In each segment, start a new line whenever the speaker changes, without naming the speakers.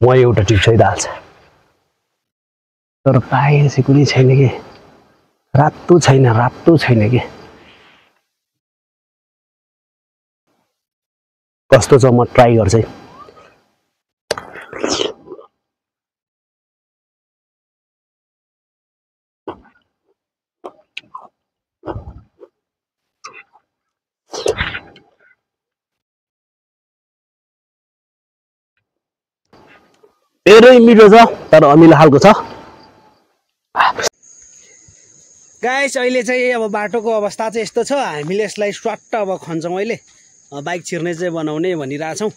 म एउटा टिप छैदाल्छ तर पाए चाहिँ कुनै छैन के रातो छैन के कस्तो छ म ट्राई गर्छु धेरै मिठो छ तर अमिलो खालको छ गाइस अहिले चाहिँ अब बाटोको अवस्था चाहिँ यस्तो छ हामीले यसलाई स्वाट्ट अब खन्छौँ अहिले बाइक छिर्ने चाहिँ बनाउने भनिरहेछौँ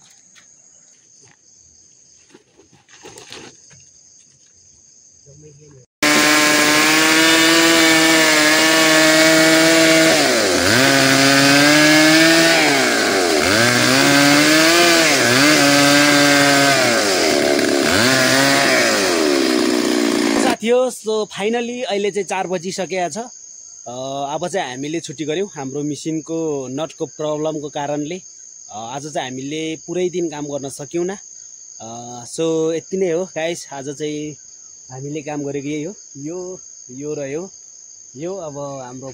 सो फाइनली अहिले चाहिँ 4 बजिसकेको छ अब चाहिँ हामीले छुट्टी गर्यौँ हाम्रो मिसिनको नटको प्रब्लमको कारणले आज चाहिँ हामीले पुरै दिन काम गर्न सक्यौँ सो यति नै हो गाइस आज चाहिँ हामीले काम गरेको यही हो यो र यो अब हाम्रो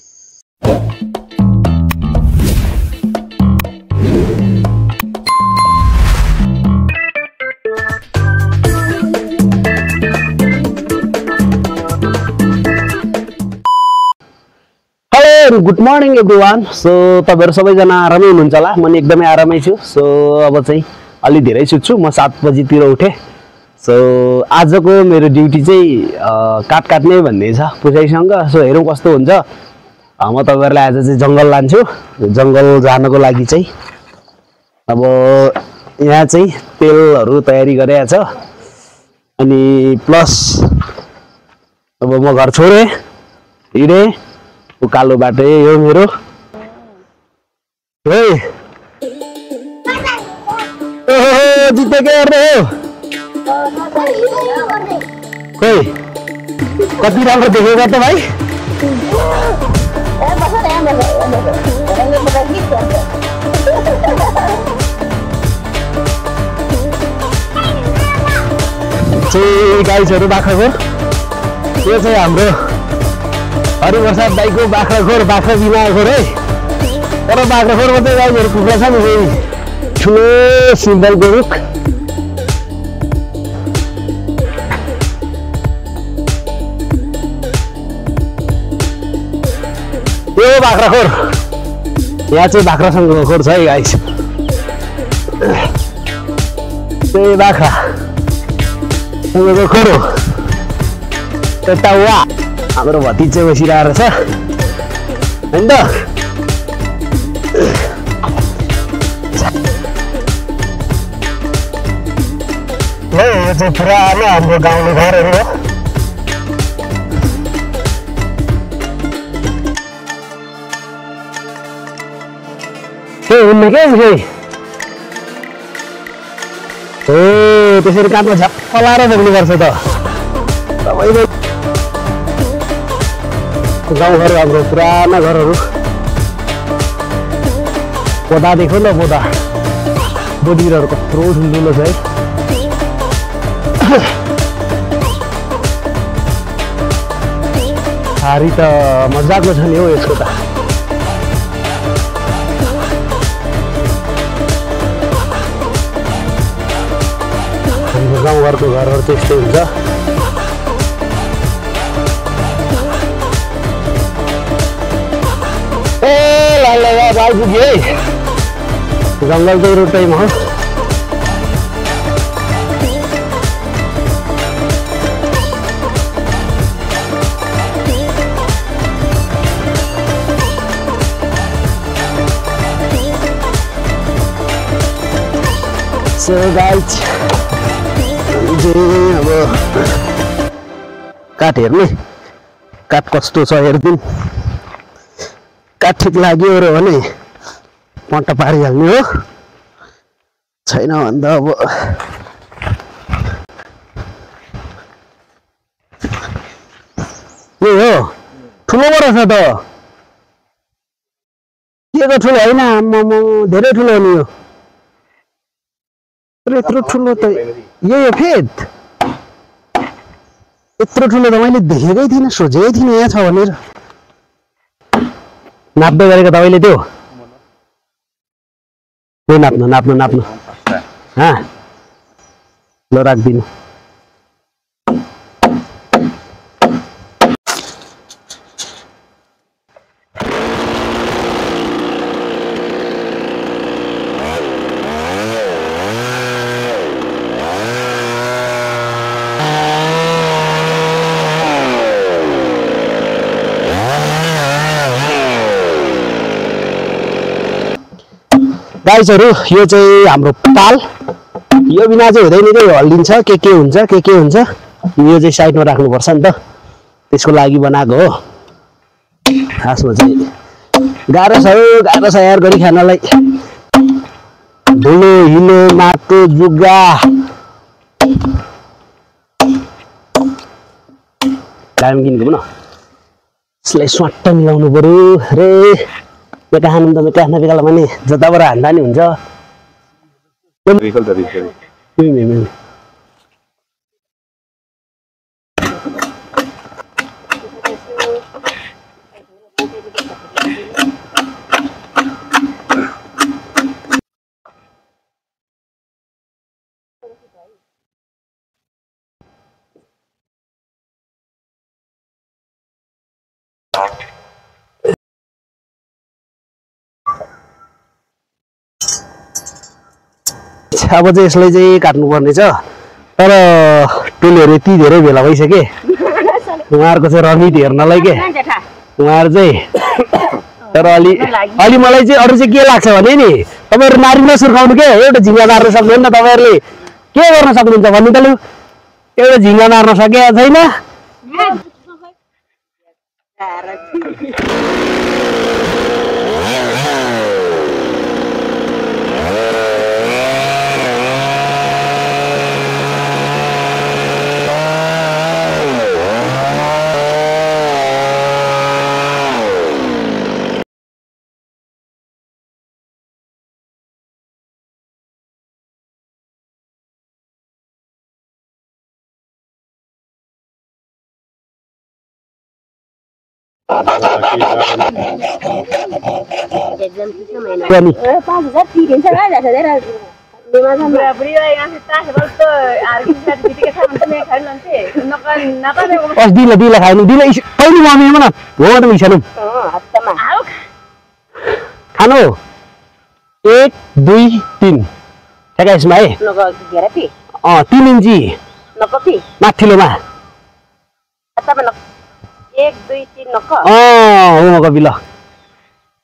गुड मर्निङ एभ्रिवान सो तपाईहरु सबैजना आरामै हुनुहुन्छ होला म नि एकदमै आरामै छु सो अब चाहिँ अलि धेरै सुत्छु म 7 बजीतिर उठे सो आजको मेरो ड्युटी चाहिँ काट काट्ने भन्ने छ पुजाइसँग सो हेरौँ कस्तो हुन्छ म तपाईहरुलाई आज चाहिँ जंगल लान्छु जंगल जानको लागि चाहिँ अब यहाँ चाहिँ तेलहरु तयारी गरेको छ अनि प्लस अब म घर छोडे हिडे कालो बाटो यो मेरो हे ओहो जिते के गर्ने हो खोइ कति राम्रो देखेको त भाइ चाहिँ गाइसहरु बाख्राखोर यो चाहिँ हाम्रो हरिप्रसाद दाइको बाख्राखोर बाख्रा बिमाखोर है तर बाख्राखोरमा चाहिँ गाईहरु कुखुरा छ नि ठुलो सिम्बलको रुख यो बाख्राखोर यहाँ चाहिँ बाख्रासँग खोर छ है गाइस त्यही बाख्रा सँगको खोर हो यता वा हाम्रो भतिज चाहिँ बसिरहेको छ हैन त यो चाहिँ पुरानो हाम्रो गाउँले घरहरू हो त्यो हुन्न के उसै हो त्यसरी काट्न झप्प लाएर बोक्नुपर्छ त सबैले गाउँघर हाम्रो पुराना घरहरू पोदा देखो न पोदा बोडीहरू कत्रो ठुल्ठुलो छ है हारी त मजाको छ नि हो यसको त हाम्रो गाउँघरको घरहरू त्यस्तै हुन्छ आइपुग्यो है जङ्गलकै रोटैमा हो सो गाइस अब काठ हेर्ने काठ कस्तो छ हेर्दिन काठ ठिक लाग्यो र भने पट्टा पारिहाल्ने हो छैन भन्दा अब यो हो ठुलो बडो छ त के त ठुलो होइन धेरै ठुलो हो नि यो यत्रो ठुलो त यो फेद यत्रो ठुलो त मैले देखेकै थिइनँ, सोचेकै थिइनँ यहाँ छ भनेर। नाप्दै गरेको तपाईँले त्यो नाप्नु नाप्नु नाप्नु ल राखिदिनु। गाइजहरु यो चाहिँ हाम्रो पाल, यो बिना चाहिँ हुँदैन के, हल्लिन्छ के हुन्छ के हुन्छ। यो चाहिँ साइडमा राख्नुपर्छ नि त, त्यसको लागि बनाएको हो। खासमा चाहिँ गाह्रो छ यार गरी खानलाई। धुलो हिलो माटो जुगा टाइम किनेको न, यसलाई स्वाट्ट मिलाउनु पर्यो रे। मेका खानु त मेका खाना बेला भने जताबाट हान्दा नि हुन्छ। अब चाहिँ यसलाई चाहिँ काट्नुपर्ने छ, तर टुलहरू यति धेरै भेला भइसके उहाँहरूको चाहिँ रमित हेर्नलाई के उहाँहरू चाहिँ। तर अलि मलाई चाहिँ अरू चाहिँ के लाग्छ भने नि, तपाईँहरू नारी नसुर्खाउनु के, एउटा झिङ्गा मार्न सक्नुहुन्न तपाईँहरूले, के गर्न सक्नुहुन्छ भन्नु त। लु एउटा झिङ्गा मार्न सके छैन। दिला खानु दिला कहिले मम्मीमा न हो त मिसानु खानु 1 2 3 ठ्याक्कै यसमा है 3 इन्ची माथिल्लोमा
1 2 3 नक
हो कपि ल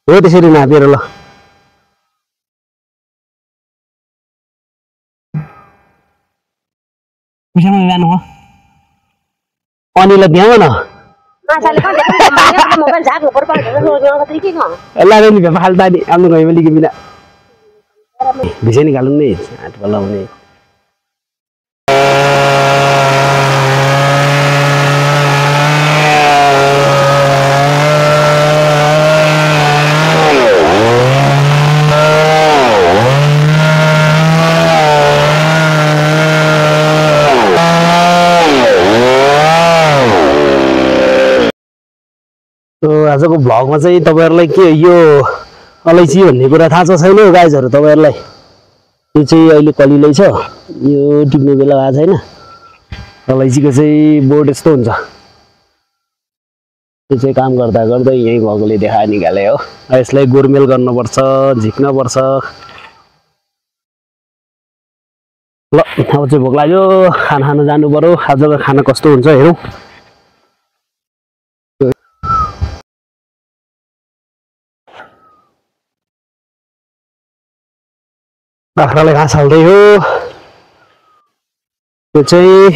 हो त्यसरी नापेर ल मिसामा जानु हो अनिल भ्याउ न
माछाले पनि देख्नु मोबाइल झाक्नु पर्छ नि के न
ल नि भ्या फाल्दा नि आफ्नो गएमा लिके बिना भिसे निकाल्नु नि हात बलाउने आजको भ्लगमा चाहिँ तपाईहरुलाई के यो अलैँची भन्ने कुरा थाहा छ छैन गाइजहरु तपाईहरुलाई यो चाहिँ अहिले कलिलै छ यो टिप्ने बेला भएको छैन अलैँचीको चाहिँ बोर्ड यस्तो हुन्छ यो चाहिँ काम गर्दा गर्दै यही भगोले देखा निकाले हो यसलाई गोरमेल गर्नुपर्छ झिक्न पर्छ ल अब चाहिँ भोक लाग्यो खाना खान जानु पर्यो आजको खाना कस्तो हुन्छ हेरौँ बाख्राले घाँस हाल्दै हो यो चाहिँ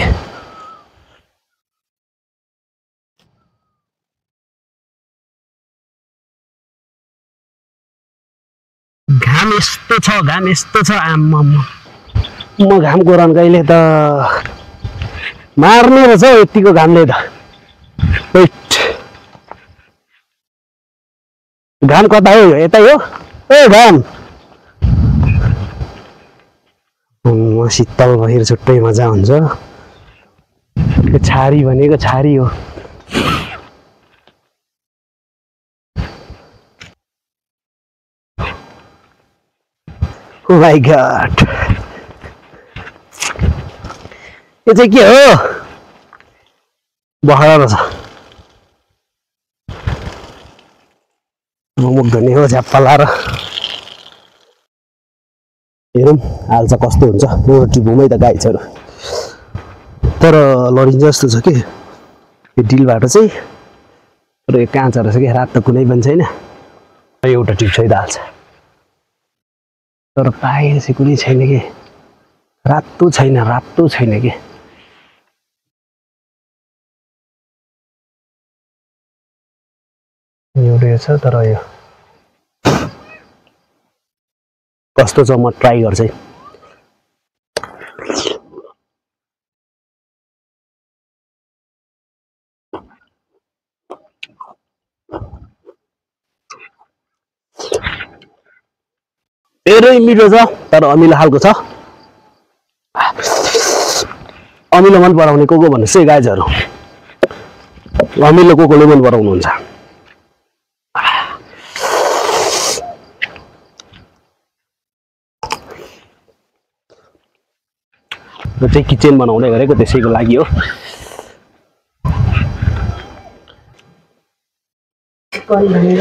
घाम यस्तो छ आम्मा म घामको रन्काइले त मार्ने रहेछ यतिको घामले त घाम कता हो यतै हो ए घाम शीतल बहिर छुट्टै मजा हुन्छ यो छारी भनेको छारी हो ओ माय गॉड यो चाहिँ के हो बहरा छ मुख धुने हो झ्याप्पा लाएर हेरौँ हाल चाहिँ कस्तो हुन्छ एउटा ट्रिप है त गाइजहरू तर लडिन्छ जस्तो छ कि यो डिल बाटो चाहिँ तर यो काँचहरू छ कि रात त कुनै पनि छैन एउटा ट्रिप छ है त हाल्छ तर बाहिर चाहिँ कुनै छैन कि रातो छैन कि एउटा यो छ तर यो कस्तो छ म ट्राई गर्छु है धेरै मिठो छ तर अमिलो खालको छ अमिलो मन पराउने को भन्नुहोस् है गाइजहरू अमिलो कोले मन पराउनुहुन्छ र चाहिँ किचन बनाउँदै गरेको त्यसैको लागि हो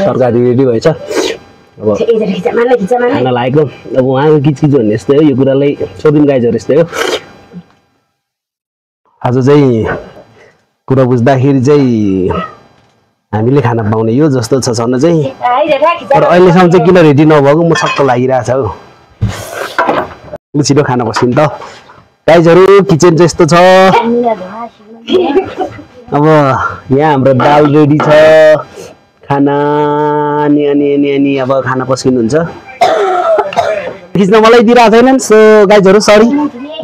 तरकारी रेडी भएछ अब खाना लागेको अब उहाँको किचकिच भन्ने यस्तै हो यो कुरालाई सोधिम गाइजहरू यस्तै हो आज चाहिँ कुरा बुझ्दाखेरि चाहिँ हामीले खाना पाउने यो जस्तो छ छन चाहिँ तर अहिलेसम्म चाहिँ किन रेडी नभएको म छक्क लागिरहेछ हौ छिटो खाना बस्नु त गाइजहरू किचन चाहिँ यस्तो छ अब यहाँ हाम्रो दाल रेडी छ खाना अनि अब खाना पस्किनुहुन्छ खिच्न मलाई दिइरहेको छैनन् सो गाइजहरू सरी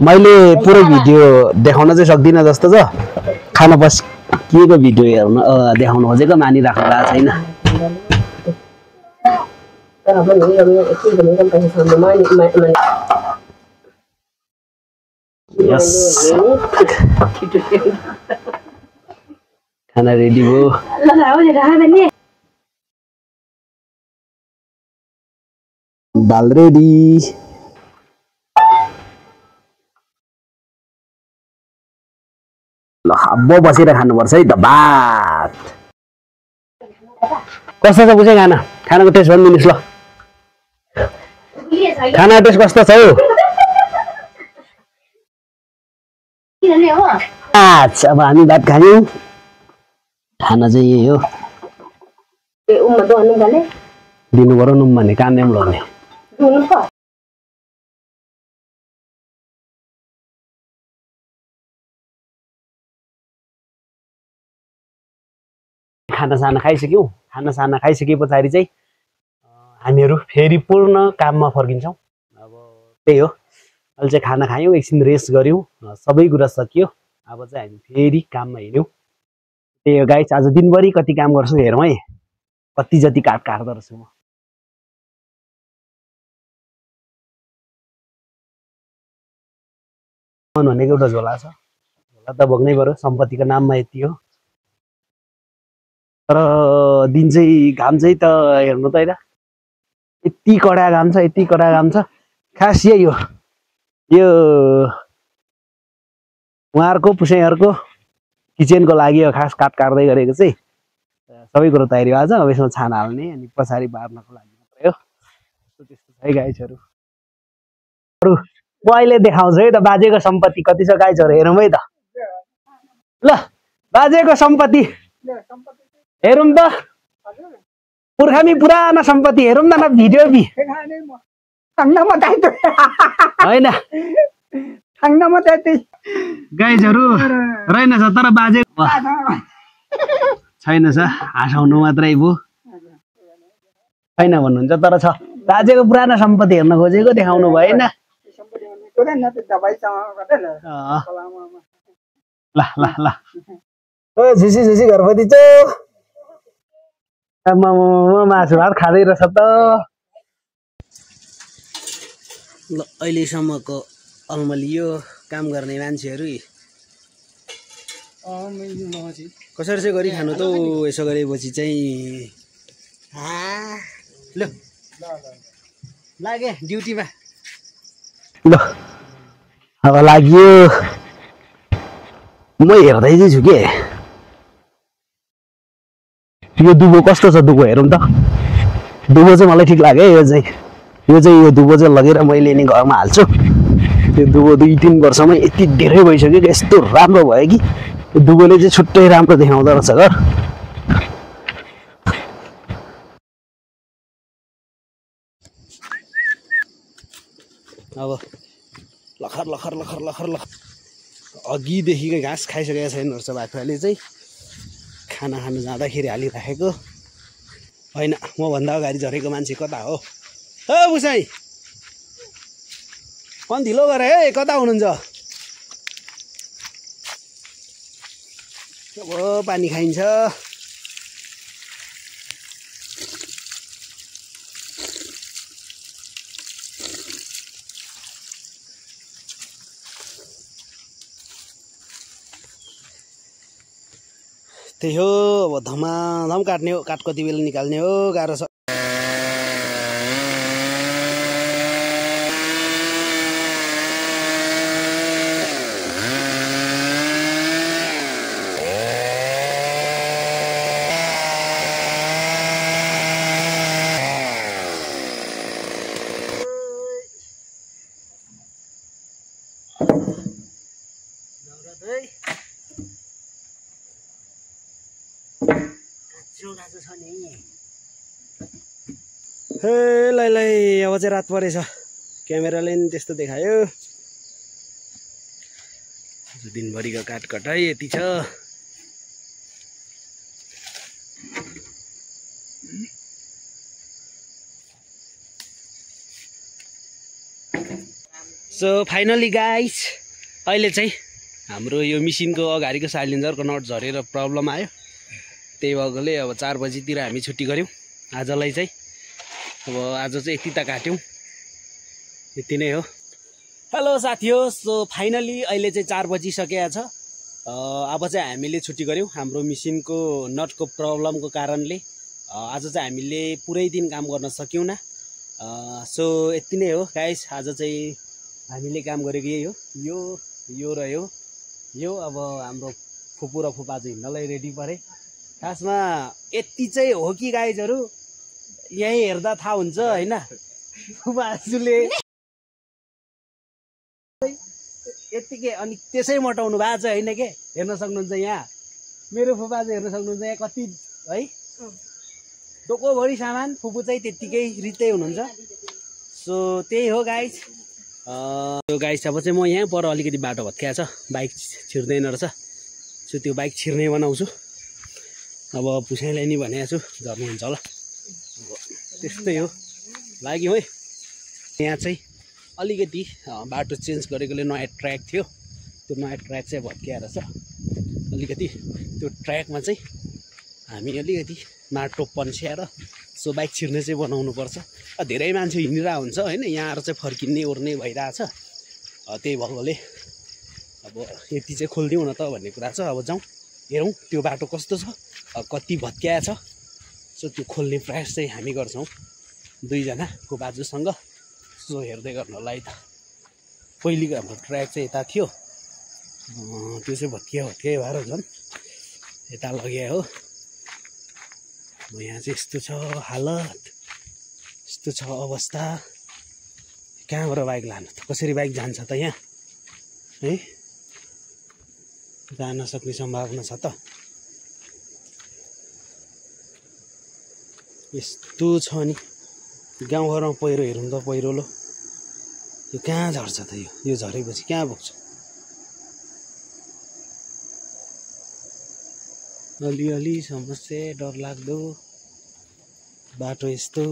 मैले पुरै भिडियो देखाउन चाहिँ सक्दिनँ जस्तो छ खाना पस्किएको भिडियो हेर्न देखाउन खोजेको मानिराख्नु भएको छैन खाना रेडी भयो दाल रेडी ल अब बसेर खानुपर्छ है त भात कस्तो छ बुझे खानाको टेस्ट भनिदिनुहोस् ल खानाको टेस्ट कस्तो छ हौ अच्छा अब हामी भात खायौँ खाना चाहिँ यही हो दिनु पर्यो नुम भने कान्ने पनि लगाउने खानासाना खाइसक्यौँ खानासाना खाइसके पछाडि चाहिँ हामीहरू फेरि पूर्ण काममा फर्किन्छौँ अब त्यही हो अहिले चाहिँ खाना खायौँ एकछिन रेस्ट गऱ्यौँ सबै कुरा सकियो अब चाहिँ हामी फेरि काममा हिँड्यौँ त्यही हो गाइस आज दिनभरि कति काम गर्छु हेरौँ है कति जति काट्दो रहेछु म भनेको एउटा झोला छ झोला त बोक्नै पर्यो सम्पत्तिको नाममा यति हो तर दिन चाहिँ घाम चाहिँ त हेर्नु त होइन यति कडा घाम छ खास यही हो यो उहाँहरूको पुसैहरूको किचनको लागि हो खास काट्दै गरेको चाहिँ सबै कुरो तयारी भएको छ अब यसमा छाना हाल्ने अनि पछाडि बार्नको लागि मात्रै हो त्यस्तो छ है गाइजहरू अरू म अहिले देखाउँछु है त बाजेको सम्पत्ति कति छ गाइजहरू हेरौँ है त ल बाजेको सम्पत्ति हेरौँ त पुर्खामी पुरानो सम्पत्ति हेरौँ न भिडियो बी होइन गाइजहरू रहेनछ तर बाजे छैन छ हाँसाउनु मात्रै भयो छैन भन्नुहुन्छ तर छ बाजेको पुरानो सम्पत्ति हेर्न खोजेको देखाउनु भएन ल ल ल झुसी घरपति चाहिँ मासु भात खाँदै रहेछ त ल अहिलेसम्मको अल्मलियो काम गर्ने मान्छेहरू कसरी चाहिँ गरी खानु त यसो गरेपछि चाहिँ ल लागे ड्युटीमा ल अब लाग्यो म हेर्दै चाहिँ छु के यो दुबो कस्तो छ दुबो हेरौँ त दुबो चाहिँ मलाई ठिक लाग्यो यो चाहिँ यो दुबो चाहिँ लगेर मैले नि घरमा हाल्छु यो दुबो 2-3 वर्षमै यति धेरै भइसक्यो कि यस्तो राम्रो भयो कि यो दुबोले चाहिँ छुट्टै राम्रो देखाउँदो रहेछ घर अब लखर लखर लखर लखर लखर अघिदेखिकै घाँस खाइसकेको छैन रहेछ बाख्राले चाहिँ खाना खानु जाँदाखेरि हालिराखेको होइन मभन्दा अगाडि झरेको मान्छे कता हो बुसाई अनि ढिलो गरे है कता हुनुहुन्छ अब पानी खाइन्छ त्यही हो अब धमाधम काट्ने हो काट कति बेला निकाल्ने हो गाह्रो छ हे लै अब चाहिँ रात परेछ क्यामेराले नि त्यस्तो देखायो दिनभरिको काटकटाइ यति छ सो फाइनली गाइस अहिले चाहिँ हाम्रो यो मिसिनको अगाडिको साइलेन्जरको नट झरेर प्रब्लम आयो त्यही भएकोले अब 4 बजीतिर हामी छुट्टी गऱ्यौँ आजलाई चाहिँ अब आज चाहिँ यति त काट्यौँ यति नै हो हेलो साथी हो सो फाइनली अहिले चाहिँ 4 बजिसकेको छ अब चाहिँ हामीले छुट्टी गऱ्यौँ हाम्रो मिसिनको नटको प्रब्लमको कारणले आज चाहिँ हामीले पुरै दिन काम गर्न सक्यौँ न सो यति नै हो गाइस आज चाहिँ हामीले काम गरेको यही हो यो र यो अब हाम्रो फुपू र फुपा चाहिँ हिँड्नलाई रेडी परे खासमा यति चाहिँ हो कि गाइजहरू यही हेर्दा थाहा हुन्छ हैन फुपाजुले यतिकै अनि त्यसै मटाउनु भएको छ हैन के हेर्न सक्नुहुन्छ यहाँ मेरो फुपा चाहिँ हेर्न सक्नुहुन्छ यहाँ कति है टोकोभरि सामान फुपू चाहिँ त्यतिकै रित्तै हुनुहुन्छ सो त्यही हो गाइज यो गाइज अब चाहिँ म यहाँ पर अलिकति बाटो भत्किया छ बाइक छिर्दैन रहेछ सो त्यो बाइक छिर्ने बनाउँछु अब पुसाइलाई नि भनेको छु झर्नुहुन्छ होला त्यस्तै हो लाग्यो है यहाँ चाहिँ अलिकति बाटो चेन्ज गरेकोले नयाँ ट्र्याक थियो त्यो नयाँ ट्र्याक चाहिँ भत्किया रहेछ अलिकति त्यो ट्र्याकमा चाहिँ हामी अलिकति माटो पन्स्याएर सो बाइक छिर्ने चाहिँ बनाउनुपर्छ धेरै मान्छे हिँडिरहेको हुन्छ होइन यहाँ आएर चाहिँ फर्किने ओर्ने भइरहेछ त्यही भएकोले अब यति चाहिँ खोलिदिउँ न त भन्ने कुरा छ अब जाउँ हेरौँ त्यो बाटो कस्तो छ कति भत्किया छ सो त्यो खोल्ने प्रयास चाहिँ हामी गर्छौँ 2 जनाको बाजुसँग सो हेर्दै गर्नलाई त पहिलेको हाम्रो ट्र्याक चाहिँ यता थियो त्यो चाहिँ भत्किया भएर झन् यता लग्यो हो यहाँ चाहिँ यस्तो छ हालत यस्तो छ अवस्था कहाँबाट बाइक लानु त कसरी बाइक जान्छ त यहाँ है जान सक्ने सम्भावना छ त यस्तो छ नि गाउँघरमा पहिरो हेरौँ त पहिरोलो यो कहाँ झर्छ त यो झरेपछि कहाँ पुग्छ अलिअलि समस्या डरलाग्दो बाटो यस्तो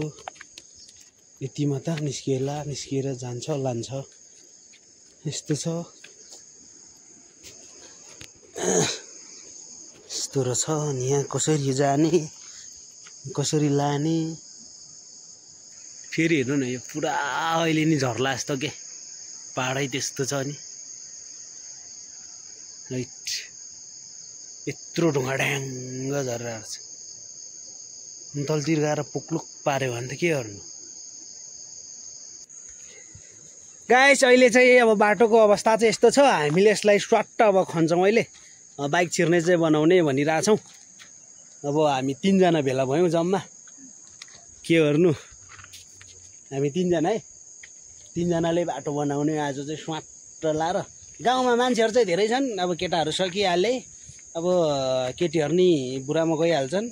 यतिमा त निस्किएर जान्छ लान्छ यस्तो छ यस्तो रहेछ अनि यहाँ कसरी जाने कसरी लाने फेरि हेर्नु न यो पुरा अहिले नि झर्ला जस्तो के पाहाडै त्यस्तो छ नि राइट यत्रो ढुङ्गा ढ्याङ्ग झरेर छ तलतिर गएर पुक्लुक पार्यो भने त के गर्नु गाइस अहिले चाहिँ अब बाटोको अवस्था चाहिँ यस्तो छ हामीले यसलाई स्वाट्ट अब खन्छौँ अहिले बाइक छिर्ने चाहिँ बनाउने भनिरहेछौँ अब हामी 3 जना भेला भयौँ जम्मा के गर्नु हामी 3 जना है 3 जनाले बाटो बनाउने आज चाहिँ स्वाट्ट लाएर गाउँमा मान्छेहरू चाहिँ धेरै छन् अब केटाहरू सकिहाले अब केटीहरू नि बुढामा गइहाल्छन्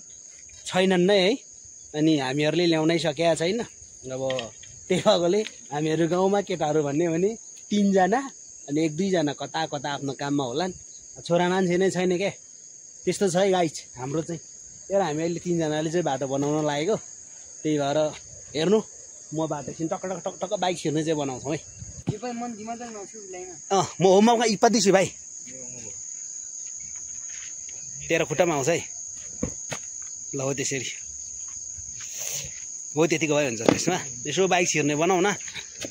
छैनन् नै है अनि हामीहरूले ल्याउनै सकेका छैन अब त्यही भएकोले हामीहरू गाउँमा केटाहरू भन्ने भने 3 जना अनि 1-2 जना कता कता आफ्नो काममा होलान् छोरा मान्छे नै छैन क्या त्यस्तो छ है गाइस हाम्रो चाहिँ तर हामी अहिले 3 जनाले चाहिँ बाटो बनाउन लागेको त्यही भएर हेर्नु म बाटो छिन टक टक टक टक बाइक छिर्ने चाहिँ बनाउँछौँ है म होमवर्कमा इपत्ति छु भाइ तेरो खुट्टामा आउँछ है ल हो त्यसरी हो त्यतिको भए हुन्छ त्यसमा यसो बाइक छिर्ने बनाऊ न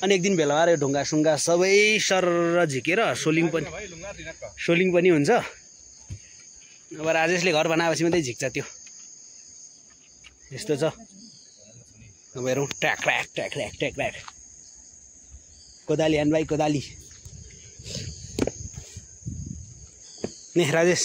अनि एक दिन भेला भएर ढुङ्गा सुङ्गा सबै सर झिकेर सोलिङ पनि हुन्छ अब राजेशले घर बनाएपछि मात्रै झिक्छ त्यो यस्तो छ अब हेरौँ ट्याक ट्याक ट्याक ट्याक ट्याक ट्याक कोदाली हान भाइ कोदाली ने राजेश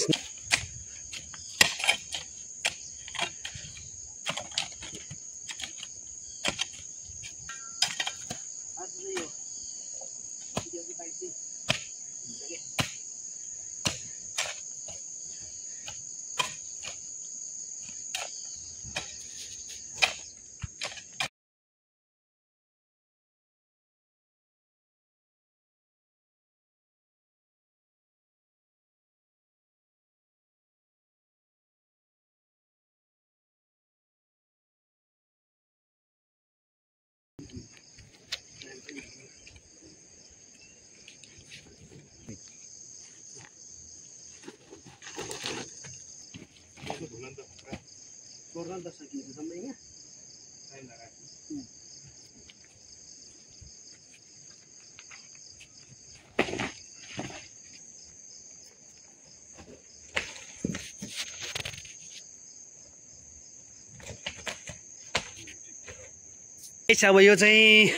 अब यो चाहिँ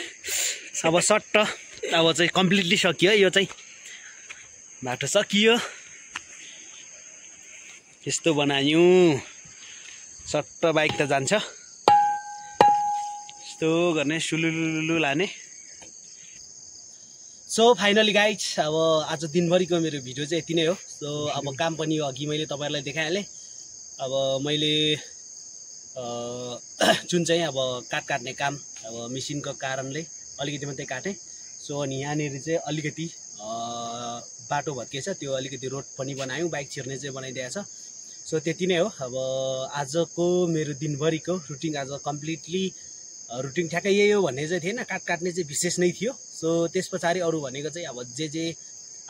अब सट्ट अब चाहिँ कम्प्लिटली सकियो यो चाहिँ बाटो सकियो यस्तो बनायौँ सट्ट बाइक त जान्छ यस्तो गर्ने सुलुलुलु लाने सो फाइनली गाइज अब आज दिनभरिको मेरो भिडियो चाहिँ यति नै हो सो अब काम पनि अघि मैले तपाईँहरूलाई देखाइहालेँ अब मैले जुन चाहिँ अब काट्ने काम अब मेसिनको कारणले अलिकति मात्रै काटेँ सो अनि यहाँनिर चाहिँ अलिकति बाटो भत्केछ त्यो अलिकति रोड पनि बनायौँ बाइक छिर्ने चाहिँ बनाइदिएको छ सो त्यति नै हो अब आजको मेरो दिनभरिको रुटिन आज कम्प्लिटली रुटिन ठ्याक्कै यही हो भन्ने चाहिँ थिएन काट्ने चाहिँ विशेष नै थियो सो त्यस पछाडि अरू भनेको चाहिँ अब जे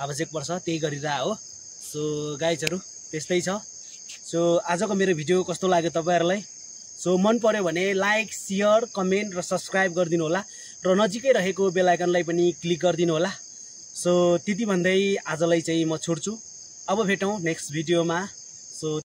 आवश्यक पर्छ त्यही गरिरह हो सो गाइजहरू त्यस्तै छ सो आजको मेरो भिडियो कस्तो लाग्यो तपाईँहरूलाई सो मन पर्यो भने लाइक शेयर कमेन्ट र सब्सक्राइब गरिदिनु होला र नजिकै रहेको बेल आइकनलाई पनि क्लिक गरिदिनु होला सो त्यति भन्दै आजलाई चाहिँ म छोड्छु अब भेटौँ नेक्स्ट भिडियोमा सो